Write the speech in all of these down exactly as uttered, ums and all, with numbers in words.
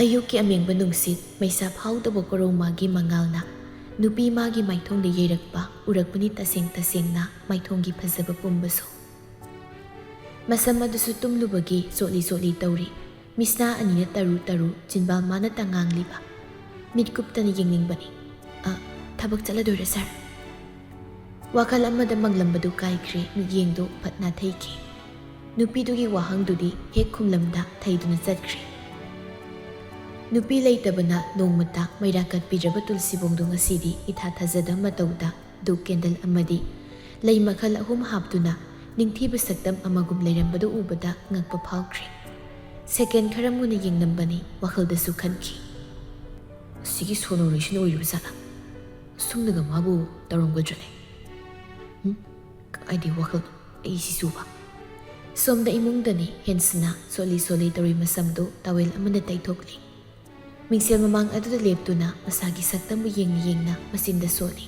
ꯑꯌꯨꯛꯀꯤ ꯑꯃꯦꯡꯕ ꯅꯨꯡꯁꯤꯠ, ꯃꯩꯁꯥ ꯐꯥꯎꯗꯕ ꯀꯣꯔꯧꯃꯥꯒꯤ ꯃꯉꯥꯜꯅ ꯅꯨꯄꯤ ꯃꯥꯒꯤ ꯃꯥꯏꯊꯣꯡꯗ ꯌꯩꯔꯛꯄ ꯎꯔꯛꯄꯅꯤ ꯇꯁꯦꯡ ꯇꯁꯦꯡꯅ ꯃꯥꯏꯊꯣꯡꯒꯤ ꯐꯖꯕ ꯄꯨꯝꯕꯁꯨ꯫ ꯃꯁꯝ ꯑꯗꯨꯁꯨ ꯇꯨꯝꯂꯨꯕꯒꯤ ꯆꯣꯠꯂꯤ ꯆꯣꯠꯂꯤ ꯇꯧꯔꯤ꯫ ꯃꯤꯠꯁꯅꯥ ꯑꯅꯤꯅ ꯇꯔꯨ ꯇꯔꯨ ꯆꯤꯟꯕꯥꯜ ꯃꯥꯅ ꯇꯉꯥꯡꯂꯤꯕ꯫ ꯃꯤꯠ ꯀꯨꯞꯇꯅ ꯌꯦꯡꯅꯤꯡꯕꯅꯤ꯫ "ꯑ, ꯊꯕꯛ ꯆꯠꯂꯗꯣꯏꯔꯥ ꯁꯥꯔ?" ꯋꯥꯈꯜ ꯑꯃꯗ ꯃꯪꯂꯝꯕꯗꯨ ꯀꯥꯏꯈ꯭ꯔꯦ, ꯃꯤꯠꯌꯦꯡꯗꯨ ꯐꯠ ꯅꯥꯊꯩꯈꯤ꯫ ꯅꯨꯄꯤꯗꯨꯒꯤ ꯋꯥꯍꯪꯗꯨꯗꯤ ꯍꯦꯛ ꯈꯨꯝꯂꯝꯗ ꯊꯩꯗꯨꯅ ꯆꯠꯈ꯭ꯔꯦ꯫ ꯅꯨꯄꯤ ꯂꯩꯇꯕꯅ ꯅꯣꯡꯃꯇ ꯃꯩꯔꯥ ꯀꯠꯄꯤꯗ꯭ꯔꯕ ꯇꯨꯜꯁꯤꯕꯣꯡꯗꯨ ꯉꯁꯤꯗꯤ ꯏꯊꯥ ꯊꯥꯖꯗ ꯃꯇꯧꯗ ꯙꯨꯞ ꯀꯦꯟꯗꯜ ꯑꯃꯗꯤ ꯂꯩ ꯃꯈꯜ ꯑꯍꯨꯝ ꯍꯥꯞꯇꯨꯅ ꯅꯤꯡꯊꯤꯕ ꯁꯛꯇꯝ ꯑꯃꯒꯨꯝ ꯂꯩꯔꯝꯕꯗꯨ ꯎꯕꯗ ꯉꯛꯄ ꯐꯥꯎꯈ꯭ꯔꯦ꯫ ꯁꯦꯀꯦꯟ ꯈꯔ ꯃꯨꯟꯅ ꯌꯦꯡꯂꯝꯕꯅꯤ, ꯋꯥꯈꯜꯗꯁꯨ ꯈꯟꯈꯤ, "ꯑꯁꯤꯒꯤ ꯁꯣꯅꯣꯔꯤꯁꯤꯅ ꯑꯣꯏꯔꯤꯕ ꯖꯥꯠꯂꯥ? ꯑꯁꯨꯝꯅꯒ ꯃꯥꯕꯨ ꯇꯧꯔꯝꯒꯗ꯭ꯔꯅꯦ? ꯍꯨꯝ? ꯀꯥꯏꯗꯩ ꯋꯥꯈꯜꯅꯣ ꯑꯩ ꯁꯤ ꯆꯨꯕ?" ꯁꯣꯝꯗ ꯏꯃꯨꯡꯗꯅꯤ ꯍꯦꯟꯁꯅ ꯁꯣꯜꯂꯤ ꯁꯣꯜꯂꯤ ꯇꯧꯔꯤ ꯃꯁꯝꯗꯨ ꯇꯥꯋꯦꯜ ꯑꯃꯅ ꯇꯩꯊꯣꯛꯂꯤ꯫ ꯃꯤꯡꯁꯦꯜ ꯃꯃꯥꯡ ꯑꯗꯨꯗ ꯂꯦꯞꯇꯨꯅ ꯃꯁꯥꯒꯤ ꯁꯛꯇꯝꯕꯨ ꯌꯦꯡꯅ ꯌꯦꯡꯅ ꯃꯆꯤꯟꯗ ꯁꯣꯜꯂꯤ꯫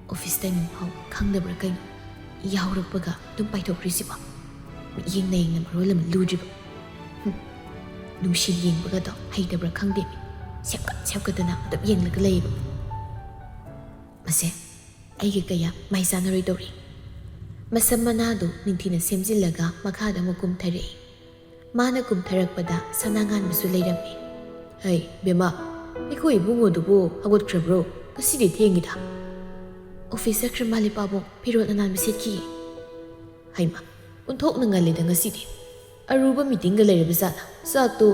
"ꯑꯣꯐꯤꯁ ꯇꯥꯏꯃꯤꯡ ꯐꯥꯎ ꯈꯪꯗꯕ꯭ꯔꯥ ꯀꯩꯅꯣ? ꯌꯥꯍꯧꯔꯛꯄꯒ ꯑꯗꯨꯝ ꯄꯥꯏꯊꯣꯛꯈ꯭ꯔꯤꯁꯤꯕꯣ? ꯃꯤꯠꯌꯦꯡ ꯅꯌꯦꯡꯅ ꯃꯔꯣꯜ ꯑꯃ ꯂꯨꯗ꯭ꯔꯤꯕ꯫ ꯍꯨꯝ, ꯅꯨꯡꯁꯤꯠ ꯌꯦꯡꯕꯒꯗꯣ ꯍꯩꯇꯕ꯭ꯔꯥ ꯈꯪꯗꯦ꯫ ꯁꯦꯞꯀꯠ ꯁꯦꯞꯀꯠꯇꯅ ꯑꯗꯨꯝ ꯌꯦꯡꯂꯒ ꯂꯩꯌꯦꯕ꯫ ꯃꯁꯦ ꯑꯩꯒ ꯀꯌꯥ ꯃꯥꯏ ꯆꯥꯟꯅꯔꯣꯏꯗꯧꯔꯤ꯫" ꯃꯁꯝ ꯃꯅꯥꯗꯨ ꯅꯤꯡꯊꯤꯅ ꯁꯦꯝꯖꯤꯜꯂꯒ ꯃꯈꯥꯗ ꯑꯃꯨꯛ ꯀꯨꯝꯊꯔꯛꯏ꯫ ꯃꯥꯅ ꯀꯨꯝꯊꯔꯛꯄꯗ ꯁꯅꯥꯉꯥꯟꯕꯁꯨ ꯂꯩꯔꯝꯃꯤ꯫ "ꯍꯩ, ꯕꯦꯝꯃ, ꯑꯩꯈꯣꯏ ꯏꯕꯨꯡꯉꯣꯗꯨꯕꯨ ꯍꯧꯒꯠꯈ꯭ꯔꯕ꯭ꯔꯣ? ꯉꯁꯤꯗꯤ ꯊꯦꯡꯉꯤꯗ꯫" "ꯑꯣꯐꯤꯁ ꯆꯠꯈ꯭ꯔ ꯃꯥꯜꯂꯦ ꯄꯥꯕꯨꯡ, ꯐꯤꯔꯣꯜ ꯑꯅꯥꯟꯕ ꯁꯦꯠꯈꯤꯌꯦ꯫" "ꯍꯩꯃ, ꯑꯣꯟꯊꯣꯛꯅ ꯉꯜꯂꯦꯗ ꯉꯁꯤꯗꯤ꯫ ꯑꯔꯨꯕ ꯃꯤꯇꯤꯡꯒ ꯂꯩꯔꯕ ꯖꯥꯠꯂ? ꯆꯥꯛꯇꯣ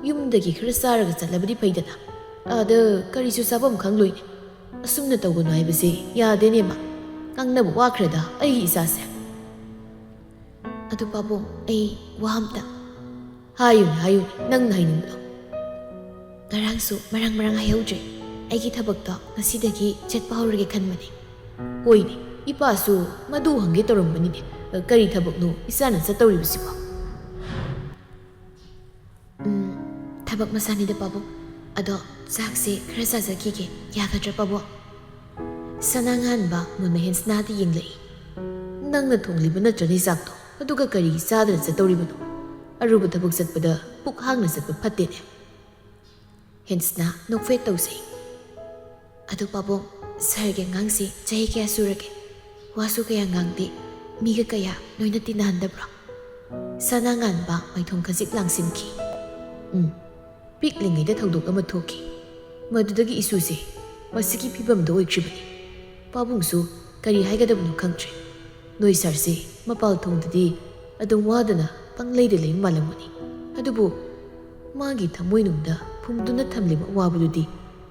ꯌꯨꯝꯗꯒꯤ ꯈꯔ ꯆꯥꯔꯒ ꯆꯠꯂꯕꯗꯤ ꯐꯩꯗꯅ꯫ ꯑꯥꯗ ꯀꯔꯤꯁꯨ ꯆꯥꯐꯝ ꯈꯪꯂꯣꯏꯅꯦ꯫ ꯑꯁꯨꯝꯅ ꯇꯧꯒꯅꯨ ꯍꯥꯏꯕꯁꯦ ꯌꯥꯗꯦꯅꯦ ꯃꯥ꯫ ꯉꯥꯡꯅꯕ ꯋꯥꯈ꯭ꯔꯦꯗ ꯑꯩꯒꯤ ꯏꯆꯥꯁꯦ꯫" "ꯑꯗꯨ ꯄꯥꯕꯨꯡ, ꯑꯩ ꯋꯥ ꯑꯝꯇ꯫" "ꯍꯥꯏꯌꯨꯅꯦ, ꯍꯥꯏꯌꯨꯅꯦ, ꯅꯪꯅ ꯍꯥꯏꯅꯤꯡꯕꯗꯣ꯫" "ꯉꯔꯥꯡꯁꯨ ꯃꯔꯥꯡ ꯃꯔꯥꯡ ꯍꯥꯏꯍꯧꯗ꯭ꯔꯦ꯫ ꯑꯩꯒꯤ ꯊꯕꯛꯇꯣ ꯉꯁꯤꯗꯒꯤ ꯆꯠꯄ ꯍꯧꯔꯒꯦ ꯈꯟꯕꯅꯦ꯫" "ꯍꯣꯏꯅꯦ, ꯏꯄꯥꯁꯨ ꯃꯗꯨ ꯍꯪꯒꯦ ꯇꯧꯔꯝꯕꯅꯤꯅꯦ꯫ ꯀꯔꯤ ꯊꯕꯛꯅꯣ ꯏꯆꯥꯅ ꯆꯠꯇꯧꯔꯤꯕꯁꯤꯕꯣ?" "ꯎꯝ, ꯊꯕꯛ ꯃꯆꯥꯅꯤꯗ ꯄꯥꯕꯨꯡ꯫ ꯑꯗꯣ ꯆꯥꯛꯁꯦ ꯈꯔ ꯆꯥꯖꯈꯤꯒꯦ, ꯌꯥꯒꯗ꯭ꯔꯥ ꯄꯥꯕꯨꯡ?" ꯁꯅꯥꯉꯥꯟꯕ ꯃꯨꯟꯅ ꯍꯦꯟꯁꯅꯥꯗ ꯌꯦꯡꯂꯛꯏ꯫ "ꯅꯪꯅ ꯊꯣꯡꯂꯤꯕ ꯅꯠꯇ꯭ꯔꯅꯦ ꯆꯥꯛꯇꯣ? ꯑꯗꯨꯒ ꯀꯔꯤꯒꯤ ꯆꯥꯗꯅ ꯆꯠꯇꯧꯔꯤꯕꯅꯣ?" ꯑꯔꯨꯕ ꯊꯕꯛ ꯆꯠꯄꯗ ꯄꯨꯛ ꯍꯥꯡꯅ ꯆꯠꯄ ꯐꯠꯇꯦꯅꯦ꯫ ꯍꯦꯟꯁꯅ ꯅꯣꯛꯐꯦꯠ ꯇꯧꯖꯩ꯫ "ꯑꯗꯨ ꯄꯥꯕꯨꯡ, ꯁꯥꯔꯒꯤ ꯑꯉꯥꯡꯁꯤ ꯆꯍꯤ ꯀꯌꯥ ꯁꯨꯔꯒꯦ? ꯋꯥꯁꯨ ꯀꯌꯥ ꯉꯥꯡꯗꯦ, ꯃꯤꯒ ꯀꯌꯥ ꯂꯣꯏꯅ ꯇꯤꯟꯅꯍꯟꯗꯕ꯭ꯔꯣ?" ꯁꯅꯥ ꯉꯥꯟꯕ ꯃꯥꯏꯊꯣꯡ ꯈꯖꯤꯛ ꯂꯥꯡꯁꯤꯟꯈꯤ꯫ "ꯎꯝ, ꯄꯤꯛꯂꯤꯉꯩꯗ ꯊꯧꯗꯣꯛ ꯑꯃ ꯊꯣꯛꯈꯤ꯫ ꯃꯗꯨꯗꯒꯤ ꯏꯁꯨꯁꯦ ꯃꯁꯤꯒꯤ ꯐꯤꯕꯝꯗ ꯑꯣꯏꯈ꯭ꯔꯤꯕꯅꯤ꯫ ꯄꯥꯕꯨꯡꯁꯨ ꯀꯔꯤ ꯍꯥꯏꯒꯗꯕꯅꯣ ꯈꯪꯗ꯭ꯔꯦ꯫ ꯅꯣꯏ ꯁꯥꯔꯁꯦ ꯃꯄꯥꯜ ꯊꯣꯡꯗꯗꯤ ꯑꯗꯨꯝ ꯋꯥꯗꯅ ꯄꯪꯂꯩꯗ ꯂꯩꯕ ꯃꯥꯜꯂꯝꯒꯅꯤ꯫ ꯑꯗꯨꯕꯨ ꯃꯥꯒꯤ ꯊꯃꯣꯏꯅꯨꯡꯗ ꯐꯨꯝꯗꯨꯅ ꯊꯝꯂꯤꯕ ꯑꯋꯥꯕꯗꯨꯗꯤ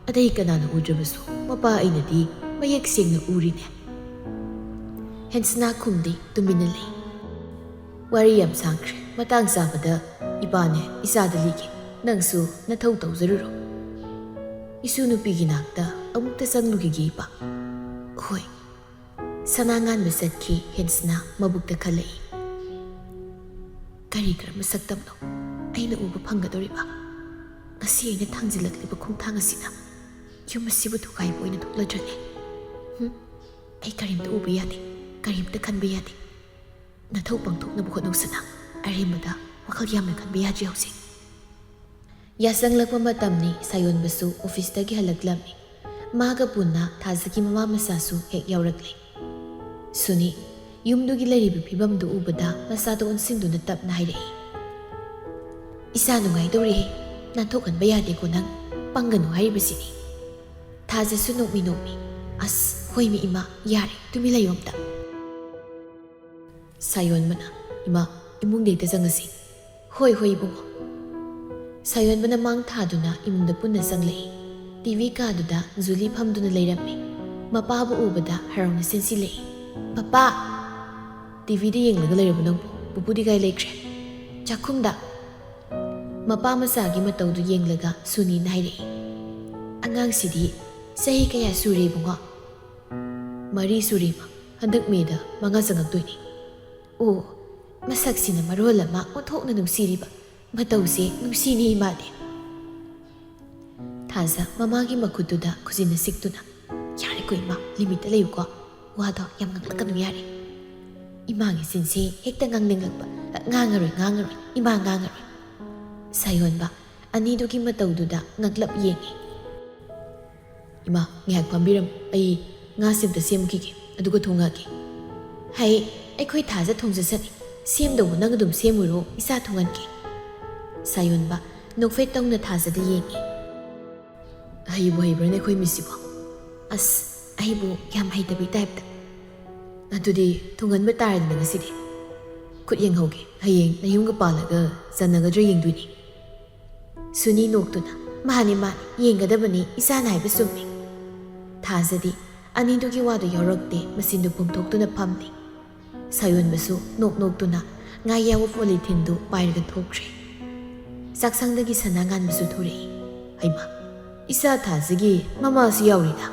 ꯑꯇꯩ ꯀꯅꯥꯅ ꯎꯗ꯭ꯔꯕꯁꯨ ꯃꯄꯥ ꯑꯩꯅꯗꯤ ꯃꯌꯦꯛ ꯁꯦꯡꯅ ꯎꯔꯤꯅꯦ꯫" ꯍꯦꯟꯁꯅꯥ ꯈꯨꯝꯗꯦ, ꯇꯨꯃꯤꯟꯅ ꯂꯩ꯫ "ꯋꯥꯔꯤ ꯌꯥꯝ ꯁꯥꯡꯈ꯭ꯔꯦ, ꯃꯇꯥꯡ ꯆꯥꯕꯗ ꯏꯄꯥꯅꯦ ꯏꯆꯥꯗ ꯂꯤꯒꯦ꯫ ꯅꯪꯁꯨ ꯅꯊꯧ ꯇꯧꯖꯔꯨꯔꯣ꯫ ꯏꯁꯨ ꯅꯨꯄꯤꯒꯤ ꯅꯥꯛꯇ ꯑꯃꯨꯛꯇ ꯆꯪꯂꯨꯈꯤꯒꯦ ꯏꯄꯥ꯫" "ꯍꯣꯏ꯫" ꯁꯅꯥ ꯉꯥꯟꯕ ꯆꯠꯈꯤ꯫ ꯍꯦꯟꯁꯅ ꯃꯕꯨꯛꯇ ꯈꯜꯂꯛꯏ, "ꯀꯔꯤ ꯀꯔꯝꯕ ꯁꯛꯇꯝꯅꯣ ꯑꯩꯅ ꯎꯕ ꯐꯪꯒꯗꯧꯔꯤꯕ? ꯉꯁꯤ ꯑꯩꯅ ꯊꯥꯡꯖꯤꯜꯂꯛꯂꯤꯕ ꯈꯣꯡꯊꯥꯡ ꯑꯁꯤꯅ ꯌꯨꯝ ꯑꯁꯤꯕꯨ ꯊꯨꯒꯥꯏꯕ ꯑꯣꯏꯅ ꯊꯣꯛꯂꯗ꯭ꯔꯅꯦ? ꯍꯨꯝ? ꯑꯩ ꯀꯔꯤꯝꯇ ꯎꯕ ꯌꯥꯗꯦ, ꯀꯔꯤꯝꯇ ꯈꯟꯕ ꯌꯥꯗꯦ꯫ ꯅꯊꯧ ꯄꯥꯡꯊꯣꯛꯅꯕ ꯍꯣꯠꯅꯧ ꯁꯅꯥ꯫ ꯑꯔꯦꯝꯕꯗ ꯋꯥꯈꯜ ꯌꯥꯝꯅ ꯈꯟꯕ ꯌꯥꯗ꯭ꯔꯤ ꯍꯧꯖꯤꯛ꯫" ꯌꯥꯆꯪꯂꯛꯄ ꯃꯇꯝꯅꯤ꯫ ꯁꯥꯌꯣꯟꯕꯁꯨ ꯑꯣꯐꯤꯁꯇꯒꯤ ꯍꯜꯂꯛꯂꯝꯃꯤ꯫ ꯃꯥꯒ ꯄꯨꯟꯅ ꯊꯥꯖꯒꯤ ꯃꯃꯥ ꯃꯆꯥꯁꯨ ꯍꯦꯛ ꯌꯥꯎꯔꯛꯂꯦ꯫ ꯁꯨꯅꯤ, ꯌꯨꯝꯗꯨꯒꯤ ꯂꯩꯔꯤꯕ ꯐꯤꯕꯝꯗꯨ ꯎꯕꯗ ꯃꯆꯥꯗ ꯑꯣꯟꯁꯤꯟꯗꯨꯅ ꯇꯞꯅ ꯍꯥꯏꯔꯛꯏ, "ꯏꯆꯥ ꯅꯨꯡꯉꯥꯏꯗꯧꯔꯦꯍꯦ, ꯅꯥꯟꯊꯣꯛꯍꯟꯕ ꯌꯥꯗꯦꯀꯣ ꯅꯪ, ꯄꯪꯒꯅꯨ ꯍꯥꯏꯔꯤꯕꯁꯤꯅꯤ꯫" ꯊꯥꯖꯁꯨ ꯅꯣꯛꯃꯤ ꯅꯣꯛꯃꯤ, "ꯑꯁ, ꯍꯣꯏꯃꯤ ꯏꯃꯥ, ꯌꯥꯔꯦ, ꯇꯨꯃꯤꯟ ꯂꯩꯌꯣ ꯑꯝꯇ꯫" ꯁꯥꯌꯣꯟꯕꯅ, "ꯏꯃꯥ, ꯏꯃꯨꯡꯗ ꯍꯦꯛꯇ ꯆꯪꯉꯁꯤ꯫" "ꯍꯣꯏ, ꯍꯣꯏ, ꯏꯕꯨꯡꯉꯣ꯫" ꯁꯥꯌꯣꯟꯕꯅ ꯃꯥꯡ ꯊꯥꯗꯨꯅ ꯏꯃꯨꯡꯗ ꯄꯨꯟꯅ ꯆꯪꯂꯛꯏ꯫ ꯇꯤ ꯚꯤ ꯀꯥꯗꯨꯗ ꯖꯨꯂꯤ ꯐꯝꯗꯨꯅ ꯂꯩꯔꯝꯃꯤ꯫ ꯃꯄꯥꯕꯨ ꯎꯕꯗ ꯍꯔꯥꯎꯅ ꯆꯦꯟꯁꯤꯜꯂꯛꯏ꯫ "ꯄꯄꯥ!" "ꯇꯤ ꯚꯤꯗ ꯌꯦꯡꯂꯒ ꯂꯩꯔꯕ ꯅꯪꯕꯨ? ꯄꯨꯄꯨꯗꯤ ꯀꯥꯏ ꯂꯩꯈ꯭ꯔꯦ?" "ꯆꯥꯛꯈꯨꯝꯗ꯫" ꯃꯄꯥ ꯃꯆꯥꯒꯤ ꯃꯇꯧꯗꯨ ꯌꯦꯡꯂꯒ ꯁꯨꯅꯤꯅ ꯍꯥꯏꯔꯛꯏ, "ꯑꯉꯥꯡꯁꯤꯗꯤ ꯆꯍꯤ ꯀꯌꯥ ꯁꯨꯔꯦ ꯏꯕꯨꯡꯉꯣ?" "ꯃꯔꯤ ꯁꯨꯔꯦ ꯏꯃꯥ, ꯍꯟꯗꯛ ꯃꯦꯗ ꯃꯉꯥ ꯆꯪꯉꯛꯇꯣꯏꯅꯤ꯫" "ꯑꯣ, ꯃꯁꯛꯁꯤꯅ ꯃꯔꯣꯜ ꯑꯃ ꯑꯣꯟꯊꯣꯛꯅ ꯅꯨꯡꯁꯤꯔꯤꯕ, ꯃꯇꯧꯁꯦ ꯅꯨꯡꯁꯤꯅꯦ ꯏꯃꯥꯗꯤ꯫" ꯊꯥꯖ ꯃꯃꯥꯒꯤ ꯃꯈꯨꯠꯇꯨꯗ ꯈꯨꯖꯤꯟꯅ ꯁꯤꯛꯇꯨꯅ, "ꯌꯥꯔꯦꯀꯣ ꯏꯃꯥ, ꯂꯤꯃꯤꯠꯇ ꯂꯩꯌꯨꯀꯣ, ꯋꯥꯗꯣ ꯌꯥꯝ ꯉꯥꯡꯂꯛꯀꯅꯨ ꯌꯥꯔꯦ꯫" ꯏꯃꯥꯒꯤ ꯆꯤꯟꯁꯦ ꯍꯦꯛꯇ ꯉꯥꯡꯅꯤꯡꯂꯛꯄ, "ꯉꯥꯡꯉꯔꯣꯏ, ꯉꯥꯡꯉꯔꯣꯏ, ꯏꯃꯥ ꯉꯥꯡꯉꯔꯣꯏ"꯫ ꯁꯥꯌꯣꯟꯕ ꯑꯅꯤꯗꯨꯒꯤ ꯃꯇꯧꯗꯨꯗ ꯉꯛꯂꯞ ꯌꯦꯡꯉꯤ꯫ "ꯏꯃꯥ, ꯉꯥꯏꯍꯥꯛ ꯐꯝꯕꯤꯔꯝꯃꯨ, ꯑꯩ ꯉꯥꯁꯦ ꯑꯝꯇ ꯁꯦꯝꯈꯤꯒꯦ, ꯑꯗꯨꯒ ꯊꯣꯡꯉꯛꯑꯒꯦ"꯫ "ꯍꯩ, ꯑꯩꯈꯣꯏ ꯊꯥꯖ ꯊꯣꯡꯖꯁꯅꯤ, ꯁꯦꯝꯗꯧꯕ ꯅꯪ ꯑꯗꯨꯝ ꯁꯦꯝꯃꯨꯔꯣ, ꯏꯆꯥ ꯊꯣꯡꯍꯟꯒꯦ"꯫ ꯁꯥꯌꯣꯟꯕ ꯅꯣꯛꯐꯦꯠ ꯇꯧꯅ ꯊꯥꯖꯗ ꯌꯦꯡꯉꯤ꯫ "ꯍꯩꯕꯨ ꯍꯩꯕ꯭ꯔꯥꯅꯦ ꯑꯩꯈꯣꯏ ꯃꯤꯁꯁꯤꯕꯣ? ꯑꯁ, ꯑꯩꯕꯨ ꯌꯥꯝ ꯍꯩꯇꯕꯤ ꯇꯥꯏꯞꯇ꯫ ꯑꯗꯨꯗꯤ ꯊꯣꯡꯍꯟꯕ ꯇꯥꯔꯦꯗꯅ ꯉꯁꯤꯗꯤ꯫ ꯈꯨꯠ ꯌꯦꯡꯍꯧꯒꯦ, ꯍꯌꯦꯡ ꯅꯌꯨꯝꯒ ꯄꯥꯜꯂꯒ ꯆꯟꯅꯒꯗ꯭ꯔꯥ ꯌꯦꯡꯗꯣꯏꯅꯤ"꯫ ꯁꯨꯅꯤ ꯅꯣꯛꯇꯨꯅ, "ꯃꯥꯅꯤ, ꯃꯥꯅꯤ, ꯌꯦꯡꯒꯗꯕꯅꯤ, ꯏꯆꯥꯅ ꯍꯥꯏꯕ ꯆꯨꯝꯃꯤ"꯫ ꯊꯥꯖꯗꯤ ꯑꯅꯤꯗꯨꯒꯤ ꯋꯥꯗꯨ ꯌꯥꯎꯔꯛꯇꯦ, ꯃꯆꯤꯟꯗꯨ ꯄꯣꯝꯊꯣꯛꯇꯨꯅ ꯐꯝꯂꯤ꯫ ꯁꯥꯌꯣꯟꯕꯁꯨ ꯅꯣꯛ ꯅꯣꯛꯇꯨꯅ ꯉꯥ ꯌꯥꯎꯕ ꯄꯣꯂꯤꯊꯤꯟꯗꯨ ꯄꯥꯏꯔꯒ ꯊꯣꯛꯈ꯭ꯔꯦ꯫ ꯆꯥꯛꯁꯪꯗꯒꯤ ꯁꯅꯥ ꯉꯥꯟꯕꯁꯨ ꯊꯣꯔꯛꯏ꯫ "ꯍꯩꯃꯥ, ꯏꯆꯥ ꯊꯥꯖꯒꯤ ꯃꯃꯥꯁꯨ ꯌꯥꯎꯔꯤꯅ?"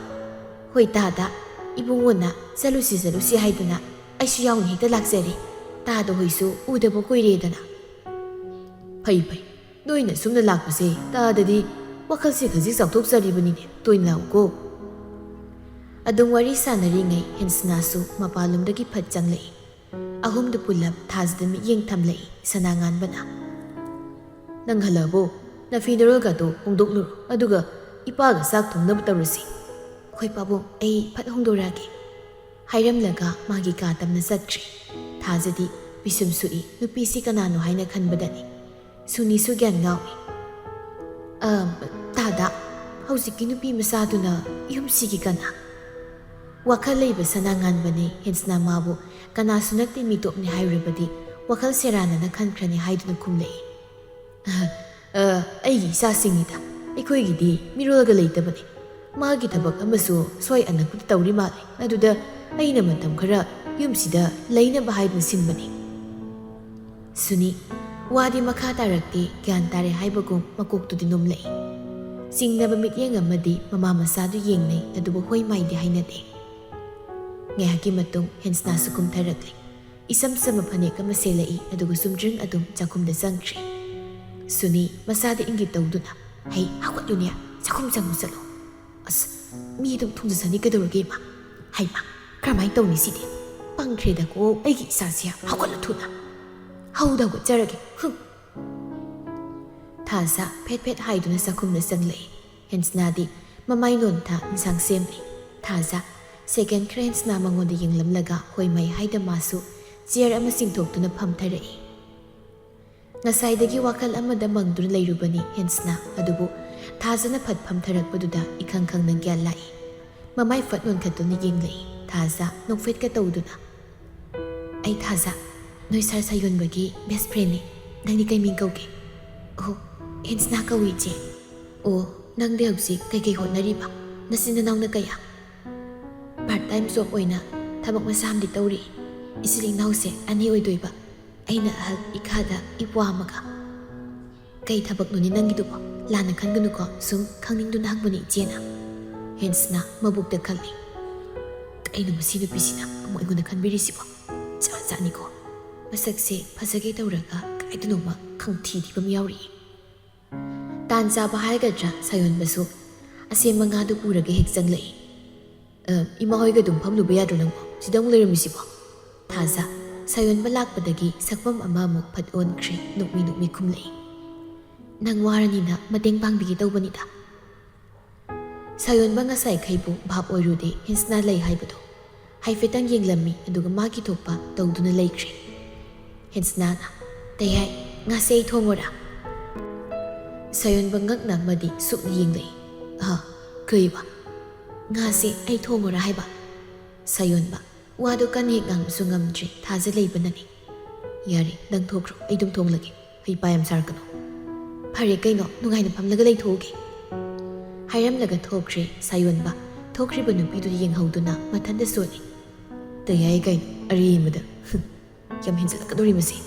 "ꯍꯣꯏ ꯇꯥꯗ, ꯏꯕꯨꯡꯉꯣꯅ ꯆꯠꯂꯨꯁꯤ ꯆꯠꯂꯨꯁꯤ ꯍꯥꯏꯗꯅ ꯑꯩꯁꯨ ꯌꯥꯎꯅ ꯍꯦꯛꯇ ꯂꯥꯛꯆꯔꯦ꯫ ꯇꯥꯗ ꯍꯣꯏꯁꯨ ꯎꯗꯕ ꯀꯨꯏꯔꯦꯗꯅ"꯫ "ꯐꯩ ꯐꯩ, ꯅꯣꯏꯅ ꯁꯨꯝꯅ ꯂꯥꯛꯄꯁꯦ ꯇꯥꯗꯗꯤ ꯋꯥꯈꯜꯁꯦ ꯈꯖꯤꯛ ꯆꯥꯎꯊꯣꯛꯆꯔꯤꯕꯅꯤꯅꯦ, ꯇꯣꯏꯅ ꯂꯥꯛꯎꯀꯣ"꯫ ꯑꯗꯨꯝ ꯋꯥꯔꯤ ꯁꯥꯟꯅꯔꯤꯉꯩ ꯍꯦꯟꯁꯅꯥꯁꯨ ꯃꯄꯥꯟꯂꯣꯝꯗꯒꯤ ꯐꯠ ꯆꯪꯂꯛꯏ꯫ ꯑꯍꯨꯝꯗꯨ ꯄꯨꯜꯂꯞ ꯊꯥꯖꯗ ꯃꯤꯠꯌꯦꯡ ꯊꯝꯂꯛꯏ ꯁꯅꯥ ꯉꯥꯟꯕꯅ꯫ "ꯅꯪ ꯍꯜꯂꯛꯑꯕꯣ? ꯅꯐꯤꯅꯔꯣꯜꯒꯗꯣ ꯍꯣꯡꯗꯣꯛꯂꯨꯔꯣ, ꯑꯗꯨꯒ ꯏꯄꯥꯒ ꯆꯥꯛ ꯊꯣꯡꯅꯕ ꯇꯧꯔꯁꯤ"꯫ "ꯍꯣꯏ ꯄꯥꯕꯨꯡ, ꯑꯩ ꯐꯠ ꯍꯣꯡꯗꯣꯔꯛꯑꯒꯦ"꯫ ꯍꯥꯏꯔꯝꯂꯒ ꯃꯥꯒꯤ ꯀꯥ ꯇꯝꯅ ꯆꯠꯈ꯭ꯔꯦ꯫ ꯊꯥꯖꯗꯤ ꯄꯤꯁꯨꯝ ꯁꯨꯛꯏ, ꯅꯨꯄꯤꯁꯤ ꯀꯅꯥꯅꯣ ꯍꯥꯏꯅ ꯈꯟꯕꯗꯅꯤ꯫ ꯁꯨꯅꯤꯁꯨ ꯒ꯭ꯌꯥꯟ ꯉꯥꯎꯏ꯫ "ꯑ, ꯇꯥꯗ, ꯍꯧꯖꯤꯛꯀꯤ ꯅꯨꯄꯤ ꯃꯆꯥꯗꯨꯅ ꯌꯨꯝꯁꯤꯒꯤ ꯀꯅꯥ?" ꯋꯥꯈꯜ ꯂꯩꯕ ꯁꯅꯥ ꯉꯥꯟꯕꯅꯤ, ꯍꯦꯟꯁꯅꯥ ꯃꯥꯕꯨ ꯀꯅꯥꯁꯨ ꯅꯠꯇꯦ, ꯃꯤꯇꯣꯞꯅꯤ ꯍꯥꯏꯔꯨꯔꯕꯗꯤ ꯋꯥꯈꯜ ꯁꯦꯔꯥꯟꯅꯅ ꯈꯟꯈ꯭ꯔꯅꯤ ꯍꯥꯏꯗꯨꯅ ꯈꯨꯝꯂꯛꯏ꯫ "ꯑ, ꯑ, ꯑꯩꯒꯤ ꯏꯆꯥꯁꯤꯡꯅꯤꯗ, ꯑꯩꯈꯣꯏꯒꯤꯗꯤ ꯃꯤꯔꯣꯜꯒ ꯂꯩꯇꯕꯅꯤ꯫ ꯃꯥꯒꯤ ꯊꯕꯛ ꯑꯃꯁꯨ ꯁ꯭ꯋꯥꯏ ꯑꯅꯛꯄꯗ ꯇꯧꯔꯤ ꯃꯥꯜꯂꯤ꯫ ꯑꯗꯨꯗ ꯑꯩꯅ ꯃꯇꯝ ꯈꯔ ꯌꯨꯝꯁꯤꯗ ꯂꯩꯅꯕ ꯍꯥꯏꯗꯨꯅ ꯁꯤꯟꯕꯅꯤ"꯫ ꯁꯨꯅꯤ ꯋꯥꯗꯤ ꯃꯈꯥ ꯇꯥꯔꯛꯇꯦ, ꯒ꯭ꯌꯥꯟ ꯇꯥꯔꯦ ꯍꯥꯏꯕꯒꯨꯝ ꯃꯀꯣꯛꯇꯨꯗꯤ ꯅꯣꯝꯂꯛꯏ꯫ ꯆꯤꯡꯅꯕ ꯃꯤꯠꯌꯦꯡ ꯑꯃꯗꯤ ꯃꯃꯥ ꯃꯆꯥꯗꯨ ꯌꯦꯡꯅꯩ, ꯑꯗꯨꯕꯨ ꯍꯣꯏ ꯃꯥꯏꯗꯤ ꯍꯥꯏꯅꯗꯦ꯫ ꯉꯥꯏꯍꯥꯛꯀꯤ ꯃꯇꯨꯡ ꯍꯦꯟꯁꯅꯥꯁꯨ ꯀꯨꯝꯊꯔꯛꯂꯤ꯫ ꯏꯆꯝ ꯆꯝꯕ ꯐꯅꯦꯛ ꯑꯃ ꯁꯦꯠꯂꯛꯏ, ꯑꯗꯨꯒ ꯆꯨꯝꯗ꯭ꯔꯤꯡ ꯑꯗꯨꯝ ꯆꯥꯛꯈꯨꯝꯗ ꯆꯪꯈ꯭ꯔꯤ꯫ ꯁꯨꯅꯤ ꯃꯁꯥꯗ ꯏꯪꯒꯤꯠ ꯇꯧꯗꯨꯅ, "ꯍꯩ, ꯍꯧꯒꯠꯂꯨꯅꯦ, ꯆꯥꯛꯈꯨꯝ ꯆꯪꯉꯨ ꯆꯠꯂꯣ"꯫ "ꯑꯁ, ꯃꯤ ꯑꯗꯨꯝ ꯊꯣꯡꯖꯁꯅꯤ ꯀꯩꯗꯧꯔꯒꯦ ꯏꯃꯥ? ꯍꯩꯃꯥ, ꯀꯔꯝꯍꯥꯏꯅ ꯇꯧꯅꯤ ꯁꯤꯗꯤ? ꯄꯪꯈ꯭ꯔꯦꯗꯀꯣ ꯑꯩꯒꯤ ꯏꯆꯥꯁꯦ, ꯍꯧꯒꯠꯂꯨ ꯊꯨꯅ"꯫ ꯍꯧꯗ ꯍꯧꯒꯠꯆꯔꯒꯦ꯫ ꯍꯨꯝ꯫ ꯊꯥꯖ ꯐꯦꯠ ꯐꯦꯠ ꯍꯥꯏꯗꯨꯅ ꯆꯥꯛꯈꯨꯝꯗ ꯆꯪꯂꯛꯏ꯫ ꯍꯦꯟꯁꯅꯥꯗꯤ ꯃꯃꯥꯏ ꯅꯣꯟꯊ ꯏꯟꯁꯥꯡ ꯁꯦꯝꯂꯤ꯫ ꯊꯥꯖ ꯁꯦꯀꯦꯟ ꯈꯔ ꯍꯦꯟꯁꯅꯥ ꯃꯉꯣꯟꯗ ꯌꯦꯡꯂꯝꯂꯒ ꯍꯣꯏ ꯃꯩ ꯍꯥꯏꯗ ꯃꯥꯁꯨ ꯆꯤꯌꯔ ꯑꯃ ꯆꯤꯡꯊꯣꯛꯇꯨꯅ ꯐꯝꯊꯔꯛꯏ꯫ ꯉꯁꯥꯏꯗꯒꯤ ꯋꯥꯈꯜ ꯑꯃꯗ ꯃꯪꯗꯨꯅ ꯂꯩꯔꯨꯕꯅꯤ ꯍꯦꯟꯁꯅꯥ, ꯑꯗꯨꯕꯨ ꯊꯥꯖꯅ ꯐꯠ ꯐꯝꯊꯔꯛꯄꯗꯨꯗ ꯏꯈꯪ ꯈꯪꯅ ꯒ꯭ꯌꯥꯟ ꯂꯥꯛꯏ꯫ ꯃꯃꯥꯏ ꯐꯠ ꯅꯣꯟꯈꯠꯇꯨꯅ ꯌꯦꯡꯂꯛꯏ꯫ ꯊꯥꯖ ꯅꯣꯛꯐꯦꯠꯀ ꯇꯧꯗꯨꯅ, "ꯑꯩ ꯊꯥꯖ, ꯅꯣꯏ ꯁꯥꯔ ꯁꯥꯌꯣꯟꯕꯒꯤ ꯕꯦꯁ ꯐ꯭ꯔꯦꯟꯅꯤ꯫ ꯅꯪꯗꯤ ꯀꯩ ꯃꯤꯡ ꯀꯧꯒꯦ?" "ꯑꯣ, ꯍꯦꯟꯁꯅꯥ ꯀꯧꯏ ꯏꯆꯦ꯫" "ꯑꯣ, ꯅꯪꯗꯤ ꯍꯧꯖꯤꯛ ꯀꯩꯀꯩ ꯍꯣꯠꯅꯔꯤꯕ? ꯅꯆꯤꯟ ꯅꯅꯥꯎꯅ ꯀꯌꯥ?" "ꯄꯥꯔꯠ ꯇꯥꯏꯝ ꯖꯣꯕ ꯑꯣꯏꯅ ꯊꯕꯛ ꯃꯆꯥ ꯑꯃꯗꯤ ꯇꯧꯔꯤ꯫ ꯏꯆꯤꯜ ꯏꯅꯥꯎꯁꯦ ꯑꯅꯤ ꯑꯣꯏꯗꯣꯏꯕ, ꯑꯩꯅ ꯑꯍꯜ, ꯏꯈꯥꯗ ꯏꯄ꯭ꯋꯥ ꯑꯃꯒ꯫" "ꯀꯩ ꯊꯕꯛꯅꯣꯅꯦ ꯅꯪꯒꯤꯗꯨꯕꯣ? ꯂꯥꯟꯅ ꯈꯟꯒꯅꯨꯀꯣ, ꯁꯨꯝ ꯈꯪꯅꯤꯡꯗꯨꯅ ꯍꯪꯕꯅꯤ ꯏꯆꯦꯅ꯫" ꯍꯦꯟꯁꯅ ꯃꯕꯨꯛꯇ ꯈꯜꯂꯤ, "ꯀꯩꯅꯣ ꯃꯁꯤ ꯅꯨꯄꯤꯁꯤꯅ ꯑꯃꯨꯛ ꯑꯩꯉꯣꯟꯗ ꯈꯟꯕꯤꯔꯤꯁꯤꯕꯣ? ꯖꯥꯠ ꯖꯥꯠꯅꯤꯀꯣ꯫ ꯃꯁꯛꯁꯦ ꯐꯖꯒꯦ ꯇꯧꯔꯒ ꯀꯥꯏꯗꯅꯣꯃ ꯈꯪꯊꯤ ꯊꯤꯕ ꯑꯃ ꯌꯥꯎꯔꯤꯌꯦ꯫" ꯇꯥꯟ ꯆꯥꯕ ꯍꯥꯏꯒꯗ꯭ꯔꯥ, ꯁꯥꯌꯣꯟꯕꯁꯨ ꯑꯁꯦꯝꯕ ꯉꯥꯗꯨ ꯄꯨꯔꯒ ꯍꯦꯛ ꯆꯪꯂꯛꯏ꯫ "ꯑ, ꯏꯃꯥ ꯍꯣꯏꯒ ꯑꯗꯨꯝ ꯐꯝꯂꯨꯕ ꯌꯥꯗ꯭ꯔꯣ ꯅꯪꯕꯣ? ꯁꯤꯗ ꯑꯃꯨꯛ ꯂꯩꯔꯝꯃꯤꯁꯤꯕꯣ?" ꯊꯥꯖ ꯁꯥꯌꯣꯟꯕ ꯂꯥꯛꯄꯗꯒꯤ ꯁꯛꯐꯝ ꯑꯃ ꯑꯃꯨꯛ ꯐꯠ ꯑꯣꯟꯈ꯭ꯔꯦ꯫ ꯅꯣꯛꯃꯤ ꯅꯣꯛꯃꯤ ꯈꯨꯝꯂꯛꯏ, "ꯅꯪ ꯋꯥꯔꯅꯤꯅ ꯃꯇꯦꯡ ꯄꯥꯡꯕꯤꯒꯦ ꯇꯧꯕꯅꯤꯗ꯫" ꯁꯥꯌꯣꯟꯕ ꯉꯁꯥꯏꯈꯩꯕꯨ ꯚꯥꯞ ꯑꯣꯏꯔꯨꯗꯦ ꯍꯦꯟꯁꯅꯥ ꯂꯩ ꯍꯥꯏꯕꯗꯣ꯫ ꯍꯥꯏꯐꯦꯠꯇꯪ ꯌꯦꯡꯂꯝꯃꯤ, ꯑꯗꯨꯒ ꯃꯥꯒꯤ ꯊꯣꯛꯄ ꯇꯧꯗꯨꯅ ꯂꯩꯈ꯭ꯔꯦ꯫ ꯍꯦꯟꯁꯅꯥꯅ, "ꯇꯌꯥꯏ, ꯉꯥꯁꯦ ꯑꯩ ꯊꯣꯡꯉꯣꯔꯥ?" ꯁꯥꯌꯣꯟꯕ ꯉꯛꯅ ꯑꯃꯗꯤ ꯁꯨꯛꯅ ꯌꯦꯡꯂꯛꯏ꯫ "ꯑꯍ, ꯀꯩꯕ? ꯉꯥꯁꯦ ꯑꯩ ꯊꯣꯡꯉꯣꯔꯥ ꯍꯥꯏꯕ?" ꯁꯥꯌꯣꯟꯕ ꯋꯥꯗꯨ ꯀꯟꯅ ꯍꯦꯛ ꯉꯥꯡꯕꯁꯨ ꯉꯝꯗ꯭ꯔꯦ, ꯊꯥꯖ ꯂꯩꯕꯅꯅꯤ꯫ "ꯌꯥꯔꯦ, ꯅꯪ ꯊꯣꯛꯈ꯭ꯔꯣ, ꯑꯩ ꯑꯗꯨꯝ ꯊꯣꯡꯂꯒꯦ꯫ ꯍꯩꯄꯥ ꯌꯥꯝ ꯁꯥꯔꯛꯀꯅꯨ꯫" "ꯐꯔꯦ ꯀꯩꯅꯣ, ꯅꯨꯡꯉꯥꯏꯅ ꯐꯝꯂꯒ ꯂꯩꯊꯣꯛꯎꯒꯦ꯫" ꯍꯥꯏꯔꯝꯂꯒ ꯊꯣꯛꯈ꯭ꯔꯦ ꯁꯥꯌꯣꯟꯕ꯫ ꯊꯣꯛꯈ꯭ꯔꯤꯕ ꯅꯨꯄꯤꯗꯨ ꯌꯦꯡꯍꯧꯗꯨꯅ ꯃꯊꯟꯇ ꯁꯣꯜꯂꯤ꯫ "ꯇꯌꯥꯏ ꯀꯩꯅꯣ, ꯑꯔꯦꯝꯕꯗ꯫ ꯍꯨꯝ, ꯌꯥꯝ ꯍꯦꯟꯖꯜꯂꯛꯀꯗꯧꯔꯤ ꯃꯁꯤ꯫"